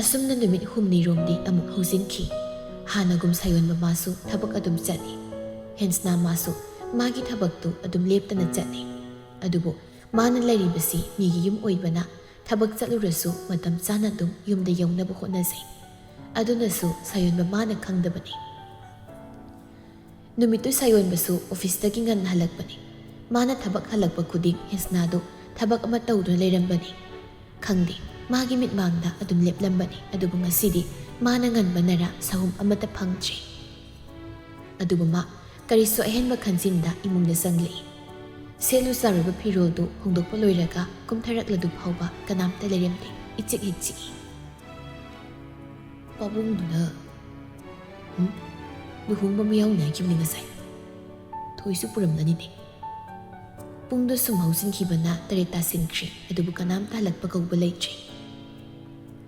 ꯑꯁꯨꯝꯅ ꯅꯨꯃꯤꯠ ꯍꯨꯝꯅꯤꯔꯣꯝꯗꯤ ꯑꯃꯨꯛ ꯍꯧꯖꯤꯟꯈꯤ꯫ ꯍꯥꯟꯅꯒꯨꯝ ꯁꯥꯌꯣꯟꯕ ꯃꯥꯁꯨ ꯊꯕꯛ ꯑꯗꯨꯝ ꯆꯠꯂꯤ꯫ ꯍꯦꯟꯁꯅꯥ ꯃꯥꯁꯨ ꯃꯥꯒꯤ ꯊꯕꯛꯇꯨ ꯑꯗꯨꯝ ꯂꯦꯞꯇꯅ ꯆꯠꯂꯤ꯫ ꯑꯗꯨꯕꯨ ꯃꯥꯅ ꯂꯩꯔꯤꯕꯁꯤ ꯃꯤꯒꯤ ꯌꯨꯝ ꯑꯣꯏꯕꯅ ꯊꯕꯛ ꯆꯠꯂꯨꯔꯁꯨ ꯃꯇꯝ ꯆꯥꯅ ꯑꯗꯨꯝ ꯌꯨꯝꯗ ꯌꯧꯅꯕ ꯍꯣꯠꯅꯖꯩ꯫ ꯑꯗꯨꯅꯁꯨ ꯁꯥꯌꯣꯟꯕ ꯃꯥꯅ ꯈꯪꯗꯕꯅꯤ꯫ ꯅꯨꯃꯤꯠꯇꯨ ꯁꯥꯌꯣꯟꯕꯁꯨ ꯑꯣꯐꯤꯁꯇꯒꯤ ꯉꯟꯅ ꯍꯜꯂꯛꯄꯅꯤ꯫ ꯃꯥꯅ ꯊꯕꯛ ꯍꯜꯂꯛꯄ ꯈꯨꯗꯤꯡ ꯍꯦꯟꯁꯅꯥꯗꯨ ꯊꯕꯛ ꯑꯃ ꯇꯧꯗꯨꯅ ꯂꯩꯔꯝꯕꯅꯤ꯫ ꯈꯪꯗꯦ, ꯃꯥꯒꯤ ꯃꯤꯠꯃꯥꯡꯗ ꯑꯗꯨꯝ ꯂꯦꯞꯂꯝꯕꯅꯤ, ꯑꯗꯨꯕꯨ ꯉꯁꯤꯗꯤ ꯃꯥꯅ ꯉꯟꯕꯅꯔꯥ ꯁꯍꯨꯝ ꯑꯃꯠꯇ ꯐꯪꯗ꯭ꯔꯦ꯫ ꯑꯗꯨꯕꯨ ꯃꯥ ꯀꯔꯤꯁꯨ ꯑꯍꯦꯟꯕ ꯈꯟꯖꯤꯟꯗ ꯏꯃꯨꯡꯗ ꯆꯪꯂꯛꯏ꯫ ꯁꯦꯠꯂꯨ ꯆꯥꯔꯨꯕ ꯐꯤꯔꯣꯜꯗꯨ ꯍꯣꯡꯗꯣꯛꯄ ꯂꯣꯏꯔꯒ ꯀꯨꯝꯊꯔꯛꯂꯗꯨ ꯐꯥꯎꯕ ꯀꯅꯥꯝꯇ ꯂꯩꯔꯝꯗꯦ꯫ ꯏꯆꯤꯛ ꯍꯦꯛ ꯆꯤꯛꯏ꯫ ꯄꯥꯕꯨꯡꯗꯨꯅ, "ꯎꯝ? ꯂꯨꯍꯣꯡꯕ ꯑꯃ ꯌꯥꯎꯅꯤ ꯍꯥꯏꯈꯤꯕꯅꯤ ꯉꯁꯥꯏ꯫ ꯊꯣꯏꯁꯨ ꯄꯨꯔꯝꯂꯅꯤꯅꯦ꯫" ꯄꯨꯡꯗꯨ ꯁꯨꯝ ꯍꯧꯖꯤꯟꯈꯤꯕꯅ ꯇꯔꯦꯠ ꯇꯥꯁꯤꯟꯈ꯭ꯔꯦ, ꯑꯗꯨꯕꯨ ꯀꯅꯥꯝꯇ ꯍꯜꯂꯛꯄ ꯀꯧꯕ ꯂꯩꯇ꯭ꯔꯦ꯫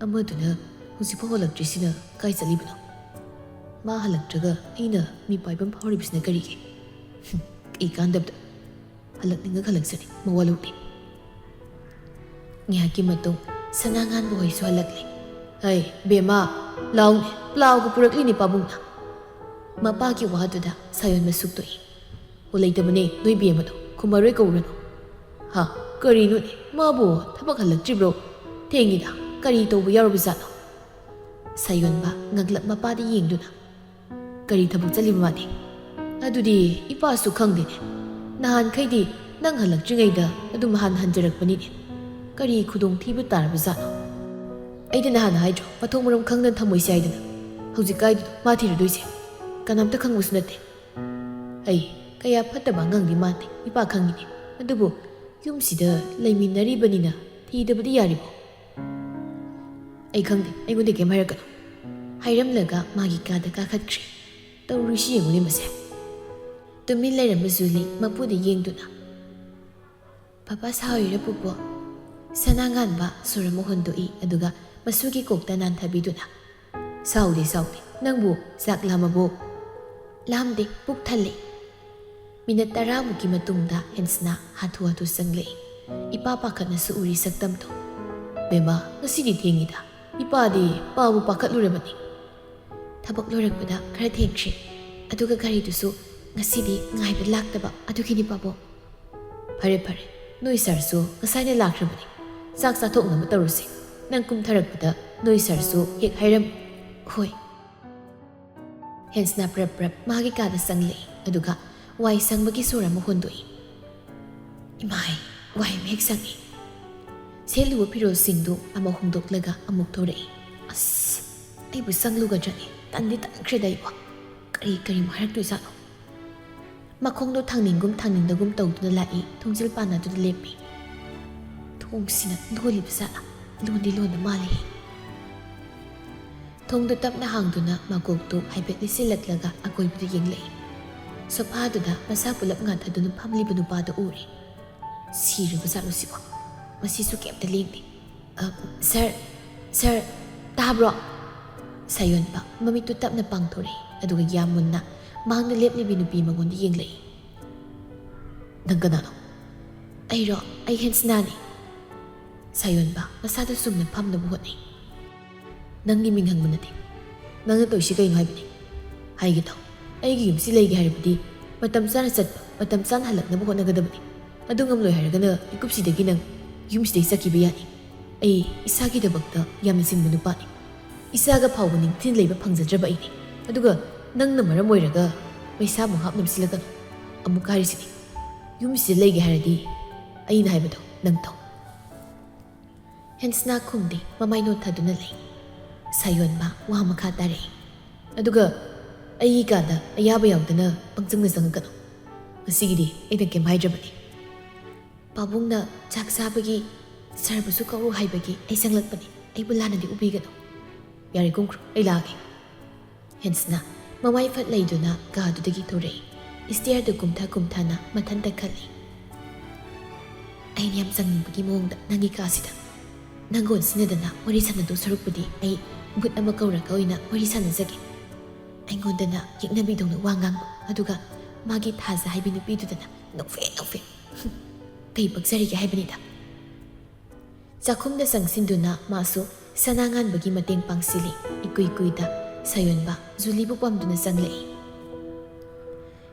ꯑꯃꯗꯨꯅ ꯍꯧꯖꯤꯛꯐꯥꯎ ꯍꯜꯂꯛꯇ꯭ꯔꯤꯁꯤꯅ ꯀꯥꯏ ꯆꯠꯂꯤꯕꯅꯣ? ꯃꯥ ꯍꯜꯂꯛꯇ꯭ꯔꯒ ꯑꯩꯅ ꯃꯤ ꯄꯥꯏꯕꯝ ꯐꯥꯎꯔꯤꯕꯁꯤꯅ ꯀꯔꯤꯒꯤ? ꯍꯨꯝ, ꯀꯩ ꯀꯥꯟꯗꯕꯗ꯫ ꯍꯜꯂꯛꯅꯤꯡꯉ ꯍꯜꯂꯛꯆꯅꯤ, ꯃꯋꯥ ꯂꯧꯗꯦ꯫ ꯉꯥꯏꯍꯥꯛꯀꯤ ꯃꯇꯨꯡ ꯁꯅꯥꯉꯥꯟꯕ ꯍꯣꯏꯁꯨ ꯍꯜꯂꯛꯂꯦ꯫ "ꯍꯩ, ꯕꯦꯝꯃ, ꯂꯥꯎꯅꯦ, ꯄ꯭ꯂꯥꯎꯒ ꯄꯨꯔꯛꯂꯤꯅꯦ ꯄꯥꯕꯨꯡꯅ꯫" ꯃꯄꯥꯒꯤ ꯋꯥꯗꯨꯗ ꯁꯥꯌꯣꯟꯕ ꯁꯨꯛꯇꯣꯛꯏ꯫ "ꯑꯣ, ꯂꯩꯇꯕꯅꯦ, ꯅꯣꯏ ꯕꯦꯝꯃꯗꯣ ꯈꯨꯝꯃꯔꯣꯏ, ꯀꯧꯔꯅꯨ꯫" "ꯍꯥ, ꯀꯔꯤꯅꯣꯅꯦ, ꯃꯥꯕꯨ ꯊꯕꯛ ꯍꯜꯂꯛꯇ꯭ꯔꯤꯕ꯭ꯔꯣ? ꯊꯦꯡꯉꯤꯗ, ꯀꯔꯤ ꯇꯧꯕ ꯌꯥꯎꯔꯕꯖꯥꯠꯅꯣ?" ꯁꯥꯌꯣꯟꯕ ꯉꯛꯂꯞ ꯃꯄꯥꯗ ꯌꯦꯡꯗꯨꯅ, "ꯀꯔꯤ ꯊꯕꯛ ꯆꯠꯂꯤꯕ ꯃꯥꯗꯤ?" "ꯑꯗꯨꯗꯤ ꯏꯄꯥꯁꯨ ꯈꯪꯗꯦꯅꯦ꯫ ꯅꯍꯥꯟꯈꯩꯗꯤ ꯅꯪ ꯍꯜꯂꯛꯇ꯭ꯔꯤꯉꯩꯗ ꯑꯗꯨꯝ ꯍꯥꯟꯅ ꯍꯟꯖꯔꯛꯄꯅꯤꯅꯦ꯫ ꯀꯔꯤ ꯈꯨꯗꯣꯡꯊꯤꯕ ꯇꯥꯔꯕꯖꯥꯠꯅꯣ? ꯑꯩꯗꯤ ꯅꯍꯥꯟ ꯍꯥꯏꯗ꯭ꯔꯣ, ꯃꯊꯣꯡ ꯃꯔꯝ ꯈꯪꯗꯅ ꯊꯝꯃꯣꯏꯁꯦ ꯍꯥꯏꯗꯅ꯫ ꯍꯧꯖꯤꯛ ꯀꯥꯏꯗꯅꯣ ꯃꯥ ꯊꯤꯔꯨꯗꯣꯏꯁꯦ? ꯀꯅꯥꯝꯇ ꯈꯪꯕꯁꯨ ꯅꯠꯇꯦ꯫" "ꯑꯩ ꯀꯌꯥ ꯐꯠꯇꯕ ꯑꯉꯥꯡꯗꯤ ꯃꯥꯟꯗꯦ, ꯏꯄꯥ ꯈꯪꯉꯤꯅꯦ꯫ ꯑꯗꯨꯕꯨ ꯌꯨꯝꯁꯤꯗ ꯂꯩꯃꯤꯟꯅꯔꯤꯕꯅꯤꯅ ꯊꯤꯗꯕꯗꯤ ꯌꯥꯔꯤꯕꯣ?" "ꯑꯩ ꯈꯪꯗꯦ, ꯑꯩꯉꯣꯟꯗ ꯀꯩꯝ ꯍꯥꯏꯔꯛꯀꯅꯨ꯫" ꯍꯥꯏꯔꯝꯂꯒ ꯃꯥꯒꯤ ꯀꯥꯗ ꯀꯥꯈꯠꯈ꯭ꯔꯦ꯫ ꯇꯧꯔꯤꯁꯤ ꯌꯦꯡꯉꯨꯅꯦ ꯃꯁꯦ꯫ ꯇꯨꯃꯤꯟ ꯂꯩꯔꯝꯕ ꯖꯨꯂꯤ ꯃꯄꯨꯗ ꯌꯦꯡꯗꯨꯅ, "ꯄꯥꯄꯥ ꯁꯥꯎꯔꯤꯔ ꯄꯨꯄꯨ?" ꯁꯅꯥꯉꯥꯟꯕ ꯁꯣꯔ ꯑꯃ ꯍꯣꯟꯗꯣꯛꯏ, ꯑꯗꯨꯒ ꯃꯁꯨꯒꯤ ꯀꯣꯛꯇ ꯅꯥꯟꯊꯕꯤꯗꯨꯅ, "ꯁꯥꯎꯗꯦ, ꯁꯥꯎꯗꯦ꯫ ꯅꯪꯕꯨ ꯆꯥꯛ ꯂꯥꯝꯃꯕꯣ?" "ꯂꯥꯝꯗꯦ, ꯄꯨꯛ ꯊꯜꯂꯦ꯫" ꯃꯤꯅꯠ ꯇꯔꯥꯃꯨꯛꯀꯤ ꯃꯇꯨꯡꯗ ꯍꯦꯟꯁꯅ ꯍꯥꯊꯨ ꯍꯥꯊꯨ ꯆꯪꯂꯛꯏ꯫ ꯏꯄꯥ ꯄꯥꯈꯠꯅꯁꯨ ꯎꯔꯤ ꯁꯛꯇꯝꯗꯣ꯫ "ꯕꯦꯝꯃ, ꯉꯁꯤꯗꯤ ꯊꯦꯡꯉꯤꯗ꯫ ꯏꯄꯥꯗꯤ ꯄꯥꯕꯨ ꯄꯥꯈꯠꯂꯨꯔꯕꯅꯤ꯫" "ꯊꯕꯛ ꯂꯣꯏꯔꯛꯄꯗ ꯈꯔ ꯊꯦꯡꯈ꯭ꯔꯦ꯫ ꯑꯗꯨꯒ ꯒꯥꯔꯤꯗꯨꯁꯨ ꯉꯁꯤꯗꯤ ꯉꯥꯏꯕ ꯂꯥꯛꯇꯕ, ꯑꯗꯨꯒꯤꯅꯤ ꯄꯥꯕꯨꯡ꯫" "ꯐꯔꯦ, ꯐꯔꯦ꯫ ꯅꯣꯏ ꯁꯥꯔꯁꯨ ꯉꯁꯥꯏꯅ ꯂꯥꯛꯈ꯭ꯔꯕꯅꯤ꯫ ꯆꯥꯛ ꯆꯥꯊꯣꯛꯅꯕ ꯇꯧꯔꯁꯤ꯫ ꯅꯪ ꯀꯨꯝꯊꯔꯛꯄꯗ ꯅꯣꯏ ꯁꯥꯔꯁꯨ ꯍꯦꯛ ꯍꯥꯏꯔꯝꯃꯨ꯫" "ꯍꯣꯏ꯫" ꯍꯦꯟꯁꯅ ꯄ꯭ꯔꯞ ꯄ꯭ꯔꯞ ꯃꯥꯒꯤ ꯀꯥꯗ ꯆꯪꯂꯛꯏ, ꯑꯗꯨꯒ ꯋꯥꯏ ꯁꯪꯕꯒꯤ ꯁꯣꯔ ꯑꯃ ꯍꯣꯟꯗꯣꯛꯏ꯫ "ꯏꯃꯥꯏ, ꯋꯥꯏ ꯑꯃ ꯍꯦꯛ ꯁꯪꯉꯤ꯫" ꯁꯦꯠꯂꯤꯕ ꯐꯤꯔꯣꯜꯁꯤꯡꯗꯨ ꯑꯃꯨꯛ ꯍꯣꯡꯗꯣꯛꯂꯒ ꯑꯃꯨꯛ ꯊꯣꯔꯛꯏ꯫ ꯑꯁ, ꯑꯩꯕꯨ ꯆꯪꯂꯨꯒꯗ꯭ꯔꯅꯦ? ꯇꯟꯗꯤ ꯇꯟꯈ꯭ꯔꯦꯗ ꯑꯩꯕꯨ꯫ ꯀꯔꯤ ꯀꯔꯤ ꯍꯥꯏꯔꯛꯇꯣꯏꯖꯥꯠꯅꯣ? ꯃꯈꯣꯡꯗꯣ ꯊꯥꯡꯅꯤꯡꯒꯨꯝ ꯊꯥꯡꯅꯤꯡꯗꯒꯨꯝ ꯇꯧꯗꯨꯅ ꯂꯥꯛꯏ꯫ ꯊꯣꯡꯖꯤꯜ ꯄꯥꯟꯅꯗꯨꯅ ꯂꯦꯞꯄꯤ꯫ ꯊꯣꯡꯁꯤꯅ ꯂꯣꯜꯂꯤꯕ ꯖꯥꯠꯂ? ꯂꯣꯟꯗꯤ ꯂꯣꯟꯕ ꯃꯥꯜꯂꯦꯍꯦ꯫ ꯊꯣꯡꯗꯨ ꯇꯞꯅ ꯍꯥꯡꯗꯨꯅ ꯃꯀꯣꯛꯇꯨ ꯍꯥꯏꯐꯦꯠ ꯂꯤꯁꯤꯜꯂꯛꯂꯒ ꯑꯀꯣꯏꯕꯗꯨ ꯌꯦꯡꯂꯛꯏ꯫ ꯁꯣꯐꯥꯗꯨꯗ ꯃꯁꯥ ꯄꯨꯂꯞ ꯉꯥꯊꯗꯨꯅ ꯐꯝꯂꯤꯕ ꯅꯨꯄꯥꯗꯨ ꯎꯔꯦ꯫ ꯁꯤꯔꯕ ꯖꯥꯠꯂꯣ ꯁꯤꯕꯣ? ꯃꯁꯤꯁꯨ ꯀꯩꯝꯇ ꯂꯦꯡꯗꯦ꯫ "ꯑ, ꯁꯥꯔ, ꯁꯥꯔ, ꯇꯥꯕ꯭ꯔꯣ?" ꯁꯥꯌꯣꯟꯕ ꯃꯃꯤꯠꯇꯨ ꯇꯞꯅ ꯄꯥꯡꯊꯣꯔꯛꯏ, ꯑꯗꯨꯒ ꯌꯥꯝ ꯃꯨꯟꯅ ꯃꯥꯡꯗ ꯂꯦꯞꯂꯤꯕꯤ ꯅꯨꯄꯤ ꯃꯉꯣꯟꯗ ꯌꯦꯡꯂꯛꯏ꯫ "ꯅꯪ ꯀꯅꯥꯅꯣ?" "ꯑꯩꯔꯣ? ꯑꯩ ꯍꯦꯟꯁꯅꯥꯅꯤ꯫" ꯁꯥꯌꯣꯟꯕ ꯃꯁꯥꯗ ꯆꯨꯝꯅ ꯐꯝꯅꯕ ꯍꯣꯠꯅꯩ꯫ "ꯅꯪꯒꯤ ꯃꯤꯡ ꯍꯪꯕ ꯅꯠꯇꯦ꯫ ꯅꯪꯅ ꯇꯧꯔꯤꯁꯤ ꯀꯩꯅꯣ ꯍꯥꯏꯕꯅꯤ?" "ꯍꯥꯏꯒꯦ ꯇꯥꯎ, ꯑꯩꯒꯤ ꯌꯨꯝꯁꯤ ꯂꯩꯒꯦ ꯍꯥꯏꯔꯕꯗꯤ ꯃꯇꯝ ꯆꯥꯅ ꯆꯠꯄ, ꯃꯇꯝ ꯆꯥꯅ ꯍꯜꯂꯛꯅꯕ ꯍꯣꯠꯅꯒꯗꯕꯅꯤ꯫ ꯑꯗꯨ ꯉꯝꯂꯣꯏ ꯍꯥꯏꯔꯒꯅ ꯃꯤꯀꯨꯞꯁꯤꯗꯒꯤ ꯅꯪ ꯌꯨꯝꯁꯤꯗꯒꯤ ꯆꯠꯈꯤꯕ ꯌꯥꯅꯤ꯫ ꯑꯩ ꯏꯁꯥꯒꯤꯗꯃꯛꯇ ꯌꯥꯝꯅ ꯆꯤꯟꯕ ꯅꯨꯄꯥꯅꯤ꯫ ꯏꯆꯥꯒ ꯐꯥꯎꯕ ꯅꯤꯡꯊꯤꯅ ꯂꯩꯕ ꯐꯪꯖꯗ꯭ꯔꯕ ꯑꯩꯅꯤ꯫ ꯑꯗꯨꯒ ꯅꯪꯅ ꯃꯔꯝ ꯑꯣꯏꯔꯒ ꯃꯩꯁꯥ ꯃꯨꯛ ꯍꯥꯞꯅꯕ ꯁꯤꯜꯂꯛꯀꯅꯨ꯫ ꯑꯃꯨꯛ ꯍꯥꯏꯔꯤꯁꯤꯅꯤ, ꯌꯨꯝꯁꯤꯗ ꯂꯩꯒꯦ ꯍꯥꯏꯔꯗꯤ ꯑꯩꯅ ꯍꯥꯏꯕꯗꯣ ꯅꯪ ꯇꯧ꯫" ꯍꯦꯟꯁꯅꯥ ꯈꯨꯝꯗꯦ, ꯃꯃꯥꯏ ꯅꯣꯟꯊꯗꯨꯅ ꯂꯩ꯫ ꯁꯥꯌꯣꯟꯕ ꯋꯥ ꯃꯈꯥ ꯇꯥꯔꯛꯏ꯫ "ꯑꯗꯨꯒ ꯑꯩꯒꯤ ꯀꯥꯗ ꯑꯌꯥꯕ ꯌꯥꯎꯗꯅ ꯄꯪꯆꯪꯗ ꯆꯪꯉꯛꯀꯅꯨ꯫ ꯉꯁꯤꯒꯤꯗꯤ ꯑꯩꯅ ꯀꯩꯝ ꯍꯥꯏꯗ꯭ꯔꯕꯅꯤ꯫ ꯄꯥꯕꯨꯡꯅ ꯆꯥꯛ ꯆꯥꯕꯒꯤ ꯁꯥꯔꯕꯨꯁꯨ ꯀꯧꯔꯨ ꯍꯥꯏꯕꯒꯤ ꯑꯩ ꯆꯪꯂꯛꯄꯅꯤ꯫ ꯑꯩꯕꯨ ꯂꯥꯟꯅꯗꯤ ꯎꯕꯤꯒꯅꯨ꯫ ꯌꯥꯔꯦ, ꯀꯨꯝꯈ꯭ꯔꯣ, ꯑꯩ ꯂꯥꯛꯑꯒꯦ꯫" ꯍꯦꯟꯁꯅ ꯃꯃꯥꯏ ꯐꯠ ꯂꯩꯗꯨꯅ ꯀꯥꯗꯨꯗꯒꯤ ꯊꯣꯔꯛꯏ꯫ ꯏꯁꯇꯤꯌꯔꯗꯨ ꯀꯨꯝꯊ ꯀꯨꯝꯊꯅ ꯃꯊꯟꯇ ꯈꯜꯂꯤ꯫ "ꯑꯩꯅ ꯌꯥꯝ ꯆꯪꯅꯤꯡꯕꯒꯤ ꯃꯑꯣꯡꯗ ꯅꯪꯒꯤ ꯀꯥꯁꯤꯗ ꯅꯪꯒ ꯑꯣꯟꯁꯤꯟꯅꯗꯅ ꯋꯥꯔꯤ ꯁꯥꯟꯅꯗꯧ ꯁꯔꯨꯛꯄꯨꯗꯤ ꯑꯩ ꯚꯨꯠ ꯑꯃ ꯀꯧꯔꯒ ꯑꯣꯏꯅ ꯋꯥꯔꯤ ꯁꯥꯟꯅꯖꯒꯦ꯫ ꯑꯩꯉꯣꯟꯗꯅ ꯌꯦꯛꯅꯕꯤꯗꯧꯅ ꯋꯥ ꯉꯥꯡꯕ, ꯑꯗꯨꯒ ꯃꯥꯒꯤ ꯊꯥꯖ ꯍꯥꯏꯕꯤ ꯅꯨꯄꯤꯗꯨꯗꯅ ꯅꯣꯛꯐꯦ ꯅꯣꯛꯐꯦ꯫ ꯀꯩ ꯄꯛꯆꯔꯤꯒꯦ ꯍꯥꯏꯕꯅꯤꯗ꯫" ꯆꯥꯛꯈꯨꯝꯗ ꯆꯪꯁꯤꯟꯗꯨꯅ ꯃꯥꯁꯨ ꯁꯅꯥ ꯉꯥꯟꯕꯒꯤ ꯃꯇꯦꯡ ꯄꯥꯡꯁꯤꯜꯂꯤ꯫ ꯏꯀꯨꯏ ꯀꯨꯏꯗ ꯁꯥꯌꯣꯟꯕ ꯖꯨꯂꯤꯕꯨ ꯄꯥꯝꯗꯨꯅ ꯆꯪꯂꯛꯏ꯫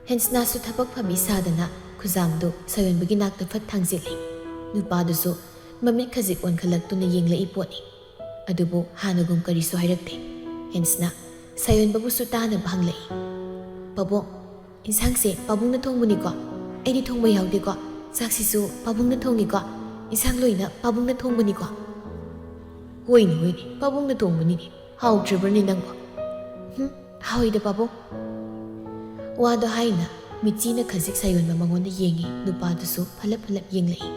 ꯍꯦꯟꯁꯅꯥꯁꯨ ꯊꯕꯛ ꯐꯕꯤ ꯁꯥꯗꯅ ꯈꯨꯖꯥꯡꯗꯨ ꯁꯥꯌꯣꯟꯕꯒꯤ ꯅꯥꯛꯇ ꯐꯠ ꯊꯥꯡꯖꯤꯜꯂꯤ꯫ ꯅꯨꯄꯥꯗꯨꯁꯨ ꯃꯃꯤꯠ ꯈꯖꯤꯛ ꯑꯣꯟꯈꯠꯂꯛꯇꯨꯅ ꯌꯦꯡꯂꯛꯏ ꯄꯣꯠꯅꯤ꯫ ꯑꯗꯨꯕꯨ ꯍꯥꯟꯅꯒꯨꯝ ꯀꯔꯤꯁꯨ ꯍꯥꯏꯔꯛꯇꯦ꯫ ꯍꯦꯟꯁꯅ ꯁꯥꯌꯣꯟꯕꯕꯨꯁꯨ ꯇꯥꯅꯕ ꯍꯪꯂꯛꯏ꯫ "ꯄꯥꯕꯨꯡ, ꯏꯟꯁꯥꯡꯁꯦ ꯄꯥꯕꯨꯡꯅ ꯊꯣꯡꯕꯅꯤꯀꯣ? ꯑꯩꯗꯤ ꯊꯣꯡꯕ ꯌꯥꯎꯗꯦꯀꯣ? ꯆꯥꯛꯁꯤꯁꯨ ꯄꯥꯕꯨꯡꯅ ꯊꯣꯡꯉꯤꯀꯣ? ꯏꯟꯁꯥꯡ ꯂꯣꯏꯅ ꯄꯥꯕꯨꯡꯅ ꯊꯣꯡꯕꯅꯤꯀꯣ? ꯍꯣꯏꯅꯦ, ꯍꯣꯏꯅꯦ, ꯄꯥꯕꯨꯡꯅ ꯊꯣꯡꯕꯅꯤꯅꯦ꯫ ꯍꯥꯎꯇ꯭ꯔꯤꯕ꯭ꯔꯅꯦ ꯅꯪꯕꯣ? ꯍꯨꯝ, ꯍꯥꯎꯏꯗ ꯄꯥꯕꯨꯡ꯫ ꯋꯥꯗꯣ ꯍꯥꯏꯅ ꯃꯤꯠꯆꯤꯅ ꯈꯖꯤꯛ ꯁꯥꯌꯣꯟꯕ ꯃꯉꯣꯟꯗ ꯌꯦꯡꯉꯤ, ꯅꯨꯄꯥꯗꯨꯁꯨ ꯐꯠꯂꯞ ꯐꯠꯂꯞ ꯌꯦꯡꯂꯛꯏ꯫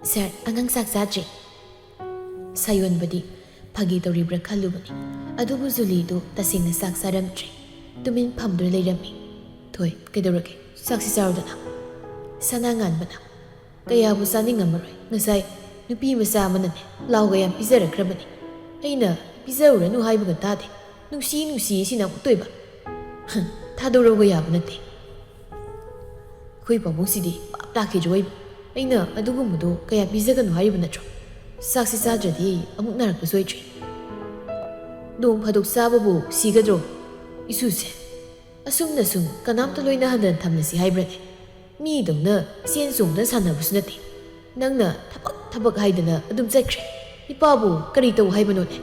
"ꯁꯥꯔ, ꯑꯉꯥꯡ ꯆꯥꯛ ꯆꯥꯗ꯭ꯔꯤ?" ꯁꯥꯌꯣꯟꯕꯗꯤ ꯐꯥꯒꯤ ꯇꯧꯔꯤꯕ꯭ꯔꯥ ꯈꯜꯂꯨꯕꯅꯤ, ꯑꯗꯨꯕꯨ ꯖꯨꯂꯤꯗꯨ ꯇꯁꯦꯡꯅ ꯆꯥꯛ ꯆꯥꯔꯝꯗ꯭ꯔꯦ꯫ ꯇꯨꯃꯤꯟ ꯐꯝꯗꯨꯅ ꯂꯩꯔꯝꯃꯤ꯫ "ꯊꯣꯏ, ꯀꯩꯗꯧꯔꯒꯦ? ꯆꯥꯛꯁꯤ ꯆꯥꯔꯨꯗꯅ꯫" ꯁꯅꯥ ꯉꯥꯟꯕꯅ, "ꯀꯌꯥꯕꯨ ꯆꯥꯅꯤꯡꯉꯝꯃꯔꯣꯏ꯫ ꯉꯁꯥꯏ ꯅꯨꯄꯤ ꯃꯆꯥ ꯑꯃꯅꯅꯦ ꯄ꯭ꯂꯥꯎꯒ ꯌꯥꯝ ꯄꯤꯖꯔꯛꯈ꯭ꯔꯕꯅꯤ꯫ ꯑꯩꯅ ꯄꯤꯖꯔꯨꯔꯅꯨ ꯍꯥꯏꯕꯒ ꯇꯥꯗꯦ꯫ ꯅꯨꯡꯁꯤ ꯅꯨꯡꯁꯤ ꯁꯤꯅ ꯑꯃꯨꯛꯇꯣꯏꯕ꯫ ꯍꯝ, ꯊꯥꯗꯣꯔꯛꯎꯒ ꯌꯥꯕ ꯅꯠꯇꯦ꯫ ꯑꯩꯈꯣꯏ ꯄꯥꯕꯨꯡꯁꯤꯗꯤ ꯄꯥꯞ ꯇꯥꯈꯤꯗ꯭ꯔꯣ ꯑꯩꯕꯨ? ꯑꯩꯅ ꯑꯗꯨꯒꯨꯝꯕꯗꯣ ꯀꯌꯥ ꯄꯤꯖꯒꯅꯨ ꯍꯥꯏꯔꯤꯕ ꯅꯠꯇ꯭ꯔꯣ? ꯆꯥꯛꯁꯤ ꯆꯥꯗ꯭ꯔꯗꯤ ꯑꯃꯨꯛ ꯅꯥꯔꯛꯄꯁꯨ ꯑꯣꯏꯗ꯭ꯔꯤ꯫" "ꯅꯣꯡ ꯐꯥꯗꯣꯛ ꯆꯥꯕꯕꯨ ꯁꯤꯒꯗ꯭ꯔꯣ? ꯏꯁꯨꯁꯦ, ꯑꯁꯨꯝꯅ ꯁꯨꯝ ꯀꯅꯥꯝꯇ ꯂꯣꯏꯅ ꯍꯟꯗꯅ ꯊꯝꯂꯁꯤ ꯍꯥꯏꯕ꯭ꯔꯅꯦ? ꯃꯤꯗꯧꯅ ꯆꯦꯟ ꯆꯣꯡꯗꯅ ꯁꯥꯟꯅꯕꯁꯨ ꯅꯠꯇꯦ꯫ ꯅꯪꯅ ꯊꯕꯛ ꯊꯕꯛ ꯍꯥꯏꯗꯅ ꯑꯗꯨꯝ ꯆꯠꯈ꯭ꯔꯦ꯫ ꯏꯄꯥꯕꯨ ꯀꯔꯤ ꯇꯧ ꯍꯥꯏꯕꯅꯣꯅꯦ?"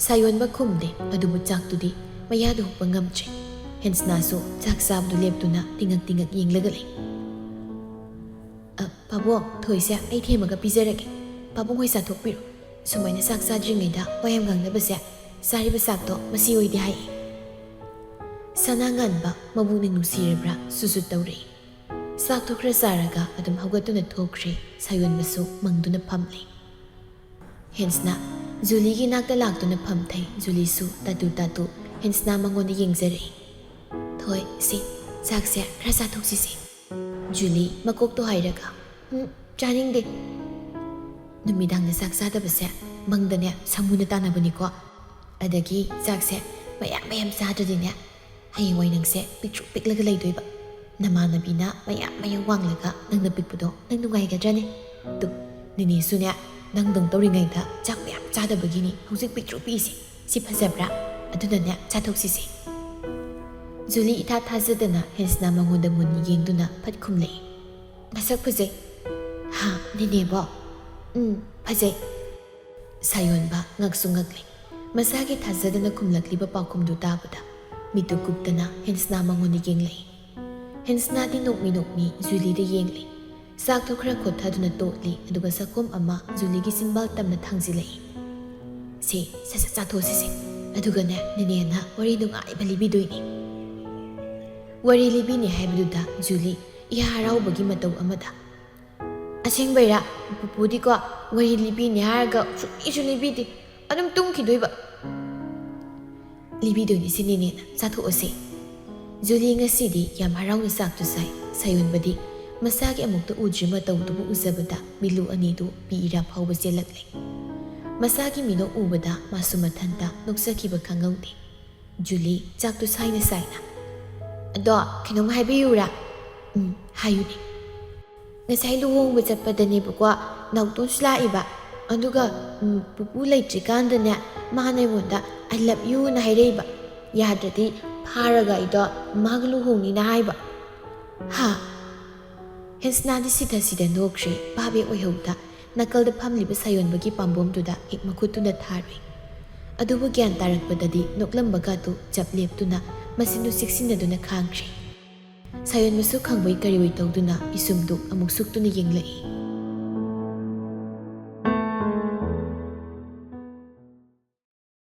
ꯁꯥꯌꯣꯟꯕ ꯈꯨꯝꯗꯦ, ꯑꯗꯨꯕꯨ ꯆꯥꯛꯇꯨꯗꯤ ꯃꯌꯥꯗ ꯍꯨꯛꯄ ꯉꯝꯗ꯭ꯔꯦ꯫ ꯍꯦꯟꯁꯅꯥꯁꯨ ꯆꯥꯛ ꯆꯥꯕꯗꯨ ꯂꯦꯞꯇꯨꯅ ꯇꯤꯉꯛ ꯇꯤꯉꯛ ꯌꯦꯡꯂꯒ ꯂꯩ꯫ "ꯑ, ꯄꯥꯕꯨꯡ, ꯊꯣꯏꯁꯦ ꯑꯩ ꯊꯦꯝꯃꯒ ꯄꯤꯖꯔꯒꯦ꯫ ꯄꯥꯕꯨꯡ ꯍꯣꯏ ꯆꯥꯊꯣꯛꯄꯤꯔꯣ꯫ ꯁꯨꯃꯥꯏꯅ ꯆꯥꯛ ꯆꯥꯗ꯭ꯔꯤꯉꯩꯗ ꯋꯥ ꯌꯥꯝ ꯉꯥꯡꯅꯕꯁꯦ, ꯆꯥꯔꯤꯕ ꯆꯥꯛꯇꯣ ꯃꯁꯤ ꯑꯣꯏꯗꯦ ꯍꯥꯏ꯫" ꯁꯅꯥ ꯉꯥꯟꯕ ꯃꯕꯨꯛꯅꯤꯡ ꯅꯨꯡꯁꯤꯔꯕ꯭ꯔꯥ ꯁꯨꯁꯨ ꯇꯧꯔꯛꯏ꯫ ꯆꯥꯛꯇꯣ ꯈꯔ ꯆꯥꯔꯒ ꯑꯗꯨꯝ ꯍꯧꯒꯠꯇꯨꯅ ꯊꯣꯛꯈ꯭ꯔꯦ꯫ ꯁꯥꯌꯣꯟꯕꯁꯨ ꯃꯪꯗꯨꯅ ꯐꯝꯂꯦ꯫ ꯍꯦꯟꯁꯅꯥ ꯖꯨꯂꯤꯒꯤ ꯅꯥꯛꯇ ꯂꯥꯛꯇꯨꯅ ꯐꯝꯊꯩ꯫ ꯖꯨꯂꯤꯁꯨ ꯇꯥꯇꯨ ꯇꯥꯇꯨ ꯍꯦꯟꯁꯅꯥ ꯃꯉꯣꯟꯗ ꯌꯦꯡꯖꯔꯛꯏ꯫ "ꯊꯣꯏ, ꯁꯤ ꯆꯥꯛꯁꯦ ꯈꯔ ꯆꯥꯊꯣꯛꯁꯤꯁꯦ꯫" ꯖꯨꯂꯤ ꯃꯀꯣꯛꯇꯣ ꯍꯥꯏꯔꯒ, "ꯎꯝ, ꯆꯥꯅꯤꯡꯗꯦ꯫" ꯅꯨꯃꯤꯗꯥꯡꯗ ꯆꯥꯛ ꯆꯥꯗꯕꯁꯦ ꯃꯪꯗꯅꯦ ꯁꯃꯨꯅ ꯇꯥꯟꯅꯕꯅꯤꯀꯣ꯫ ꯑꯗꯒꯤ ꯆꯥꯛꯁꯦ ꯃꯌꯥꯝ ꯃꯌꯥꯝ ꯆꯥꯗ꯭ꯔꯗꯤꯅꯦ, ꯍꯌꯦꯡꯋꯥꯏ ꯅꯪꯁꯦ ꯄꯤꯛꯇ꯭ꯔꯨ ꯄꯤꯛꯂꯒ ꯂꯩꯗꯣꯏꯕ꯫ ꯅꯃꯥꯟꯅꯕꯤꯅ ꯃꯌꯥꯝ ꯃꯌꯥꯝ ꯋꯥꯡꯂꯒ ꯅꯪꯅ ꯄꯤꯛꯄꯗꯣ ꯅꯪ ꯅꯨꯡꯉꯥꯏꯒꯗ꯭ꯔꯅꯦ? ꯇꯨ, ꯅꯦꯅꯦꯁꯨꯅꯦ ꯅꯪꯗꯧ ꯇꯧꯔꯤꯉꯩꯗ ꯆꯥꯛ ꯃꯌꯥꯝ ꯆꯥꯗꯕꯒꯤꯅꯤ ꯍꯧꯖꯤꯛ ꯄꯤꯛꯇ꯭ꯔꯨ ꯄꯤꯛꯏꯁꯦ꯫ ꯁꯤ ꯐꯖꯕ꯭ꯔꯥ? ꯑꯗꯨꯅꯅꯦ ꯆꯥꯊꯣꯛꯁꯤꯁꯦ꯫" ꯖꯨꯂꯤ ꯏꯊꯥ ꯊꯥꯖꯗꯅ ꯍꯦꯟꯁꯅꯥ ꯃꯉꯣꯟꯗ ꯃꯨꯟꯅ ꯌꯦꯡꯗꯨꯅ ꯐꯠ ꯈꯨꯝꯂꯛꯏ꯫ "ꯃꯁꯛ ꯐꯖꯩ꯫" "ꯍꯥ, ꯅꯦꯅꯦꯕꯣ?" "ꯎꯝ, ꯐꯖꯩ꯫" ꯁꯥꯌꯣꯟꯕ ꯉꯛꯁꯨ ꯉꯛꯂꯦ꯫ ꯃꯁꯥꯒꯤ ꯊꯥꯖꯗꯅ ꯈꯨꯝꯂꯛꯂꯤꯕ ꯄꯥꯎꯈꯨꯝꯗꯨ ꯇꯥꯕꯗ ꯃꯤꯠꯇꯨ ꯀꯨꯞꯇꯅ ꯍꯦꯟꯁꯅꯥ ꯃꯉꯣꯟꯗ ꯌꯦꯡꯂꯛꯏ꯫ ꯍꯦꯟꯁꯅꯥꯗꯤ ꯅꯣꯛꯃꯤ ꯅꯣꯛꯃꯤ ꯖꯨꯂꯤꯗ ꯌꯦꯡꯂꯤ꯫ ꯆꯥꯛꯇꯣ ꯈꯔ ꯈꯣꯠꯊꯗꯨꯅ ꯇꯣꯠꯂꯤ, ꯑꯗꯨꯒ ꯆꯥꯛꯈꯣꯝ ꯑꯃ ꯖꯨꯂꯤꯒꯤ ꯆꯤꯟꯕꯥꯜ ꯇꯝꯅ ꯊꯥꯡꯖꯤꯜꯂꯛꯏ꯫ "ꯁꯦ, ꯁꯠ ꯁꯠ ꯆꯥꯊꯣꯛꯑꯁꯤꯁꯦ꯫ ꯑꯗꯨꯒꯅꯦ, ꯅꯦꯅꯦꯅ ꯋꯥꯔꯤ ꯅꯨꯡꯉꯥꯏꯕ ꯂꯤꯕꯤꯗꯣꯏꯅꯤ꯫" ꯋꯥꯔꯤ ꯂꯤꯕꯤꯅꯤ ꯍꯥꯏꯕꯗꯨꯗ ꯖꯨꯂꯤ ꯏꯍꯥ ꯍꯔꯥꯎꯕꯒꯤ ꯃꯇꯧ ꯑꯃꯗ, "ꯑꯁꯦꯡꯕꯩꯔꯥ? ꯄꯨꯄꯨꯗꯤꯀꯣ ꯋꯥꯔꯤ ꯂꯤꯕꯤꯅꯤ ꯍꯥꯏꯔꯒ ꯁꯨꯡꯂꯤꯁꯨ ꯂꯤꯕꯤꯗꯦ꯫ ꯑꯗꯨꯝ ꯇꯨꯝꯈꯤꯗꯣꯏꯕ꯫" "ꯂꯤꯕꯤꯗꯣꯏꯅꯤ ꯁꯤ ꯅꯦꯅꯦꯅ, ꯆꯥꯊꯣꯛꯑꯁꯦ꯫" ꯖꯨꯂꯤ ꯉꯁꯤꯗꯤ ꯌꯥꯝ ꯍꯔꯥꯎꯅ ꯆꯥꯛꯇꯨ ꯆꯥꯏ꯫ ꯁꯥꯌꯣꯟꯕꯗꯤ ꯃꯁꯥꯒꯤ ꯑꯃꯨꯛꯇ ꯎꯗ꯭ꯔꯤ ꯃꯇꯧꯗꯨꯕꯨ ꯎꯖꯕꯗ ꯃꯤꯠꯂꯨ ꯑꯅꯤꯗꯨ ꯄꯤ ꯏꯔꯥ ꯐꯥꯎꯕ ꯆꯦꯜꯂꯛꯂꯦ꯫ ꯃꯁꯥꯒꯤ ꯃꯤꯅꯣꯛ ꯎꯕꯗ ꯃꯥꯁꯨ ꯃꯊꯟꯇ ꯅꯣꯛꯆꯈꯤꯕ ꯈꯪꯍꯧꯗꯦ꯫ ꯖꯨꯂꯤ ꯆꯥꯛꯇꯨ ꯁꯥꯏꯅ ꯁꯥꯏꯅ, "ꯑꯗꯣ ꯀꯩꯅꯣꯝ ꯍꯥꯏꯕꯤꯌꯨꯔꯥ?" "ꯎꯝ, ꯍꯥꯏꯌꯨꯅꯦ꯫" "ꯉꯁꯥꯏ ꯂꯨꯍꯣꯡꯕ ꯆꯠꯄꯗꯅꯦꯕꯀꯣ, ꯅꯥꯎꯇꯣꯟꯁꯨ ꯂꯥꯛꯏꯕ꯫ ꯑꯗꯨꯒ, ꯎꯝ, ꯄꯨꯄꯨ ꯂꯩꯇ꯭ꯔꯤꯀꯥꯟꯗꯅꯦ, ꯃꯥꯅ ꯑꯩꯉꯣꯟꯗ 'I love you'ꯅ ꯍꯥꯏꯔꯛꯏꯕ꯫ ꯌꯥꯗ꯭ꯔꯗꯤ ꯐꯥꯔꯒ ꯑꯩꯗꯣ ꯃꯥꯒ ꯂꯨꯍꯣꯡꯅꯤꯅ ꯍꯥꯏꯕ꯫" "ꯍꯥ?" ꯍꯦꯟꯁꯅꯥꯗꯤ ꯁꯤꯊ ꯁꯤꯊ ꯅꯣꯛꯈ꯭ꯔꯦ꯫ ꯚꯥꯕ ꯍꯦꯛ ꯑꯣꯏꯍꯧꯗ ꯅꯥꯀꯜꯗ ꯐꯝꯂꯤꯕ ꯁꯥꯌꯣꯟꯕꯒꯤ ꯄꯥꯝꯕꯣꯝꯗꯨꯗ ꯍꯦꯛ ꯃꯈꯨꯠꯇꯨꯅ ꯊꯥꯔꯨꯏ꯫ ꯑꯗꯨꯕꯨ ꯒ꯭ꯌꯥꯟ ꯇꯥꯔꯛꯄꯗꯗꯤ ꯅꯣꯛꯂꯝꯕꯒꯗꯨ ꯆꯞ ꯂꯦꯞꯇꯨꯅ ꯃꯆꯤꯟꯗꯨ ꯆꯤꯛꯁꯤꯟꯅꯗꯨꯅ ꯈꯥꯡꯈ꯭ꯔꯦ꯫ ꯁꯥꯌꯣꯟꯕꯁꯨ ꯈꯪꯕꯩ ꯀꯔꯤꯑꯣꯏ ꯇꯧꯗꯨꯅ ꯄꯤꯁꯨꯝꯗꯨ ꯑꯃꯨꯛ ꯁꯨꯛꯇꯨꯅ ꯌꯦꯡꯂꯛꯏ꯫